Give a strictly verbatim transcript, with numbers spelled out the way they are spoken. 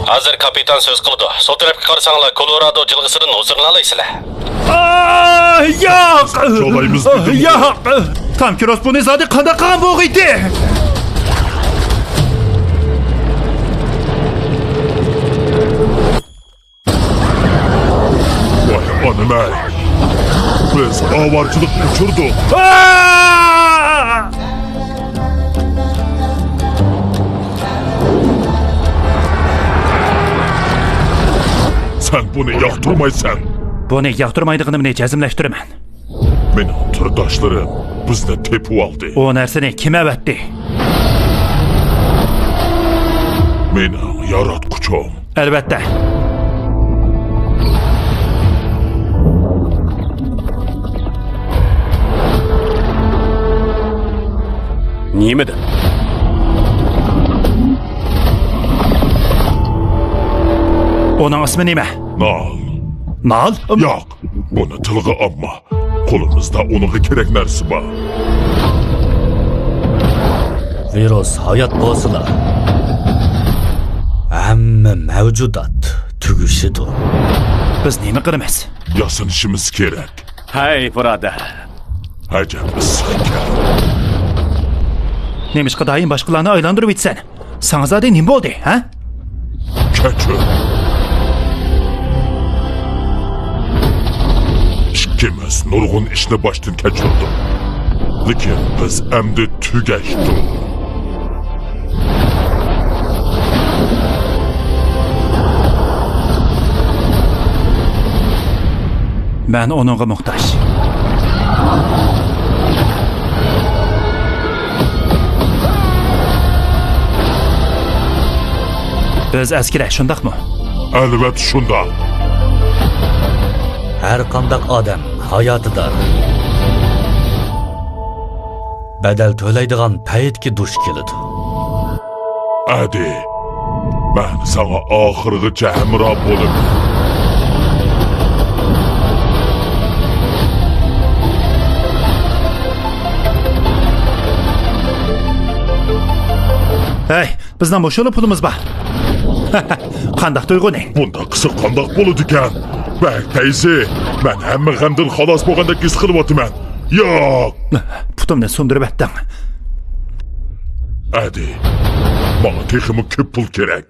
ھازىر كاپىتان سۆز قىلىدۇ. سول تەرەپكە قارىساڭلار، كولورادو جىلغىسىدىن ھۇزۇرلىنالايسىلەر. ئاھ، ياق! چالايمىز دېدىمغۇ. ياق! تام كروس بۇنى زادى قانداق قىلغان بولغىيتى؟ ۋاي ئانىمەي! بىز ئاۋارىچىلىق ئۇچۇردۇق. ئاھ! سەن بۇنى ياقتۇرمايسەن. بۇنى ياقتۇرمايدىغىنىمنى جەزملەشتۈرىمەن. مېنىڭ تورداشلىرىم بىزنى تېپىۋالدى. ئۇ نەرسىنى كىم ئەۋەتتى؟ مېنىڭ ياراتقۇچۇم. ئەلۋەتتە. نېمىدە؟ ئۇنىڭ ئىسمى نېمە؟ نال. نال؟ ياق، بۇنى تىلغا ئالما. قولىمىزدا ئۇنىڭغا كېرەك نەرسە بار. ۋىرۇس ھايات بولسىلا، ھەممە مەۋجۇدات تۈگىشىدۇ. بىز نېمە قىلىمىز؟ ياسىنىشىمىز كېرەك. ھەي، بۇرادەر. ئەجەب ئىسسىق ئىكەن. نېمىشقا دائىم باشقىلارنى ئايلاندۇرۇۋېتىسەن؟ ساڭا زادى نېمە بولدى، ھە؟ كەچۈر. ئىككىمىز نۇرغۇن ئىشنى باشتىن كەچۈردۇق. لېكىن بىز ئەمدى تۈگەشتۇق. مەن ئۇنىڭغا موھتاج. بىز ئەسكىرە، شۇنداقمۇ؟ ئەلۋەتتە شۇنداق. ھەر قانداق ئادەم ھاياتىدا بەدەل تۆلەيدىغان پەيتكە دۇچ كېلىدۇ. ئەدى، مەن ساڭا ئاخىرغىچە ھەمراھ بولىمەن. ھەي، بىزنىڭ مۇشۇلا پۇلىمىز بار. قانداق تۇيغۇنى؟ بۇنداق قىلسا قانداق بولىدىكەن؟ بەك پەيزى، مەن ھەممە غەمدىن خالاس بولغاندەك ھېس قىلىۋاتىمەن. ياق! پۇتۇمنى سۇندۇرۇۋەتتىڭ. ئەدى، ماڭا تېخىمۇ كۆپ پۇل كېرەك.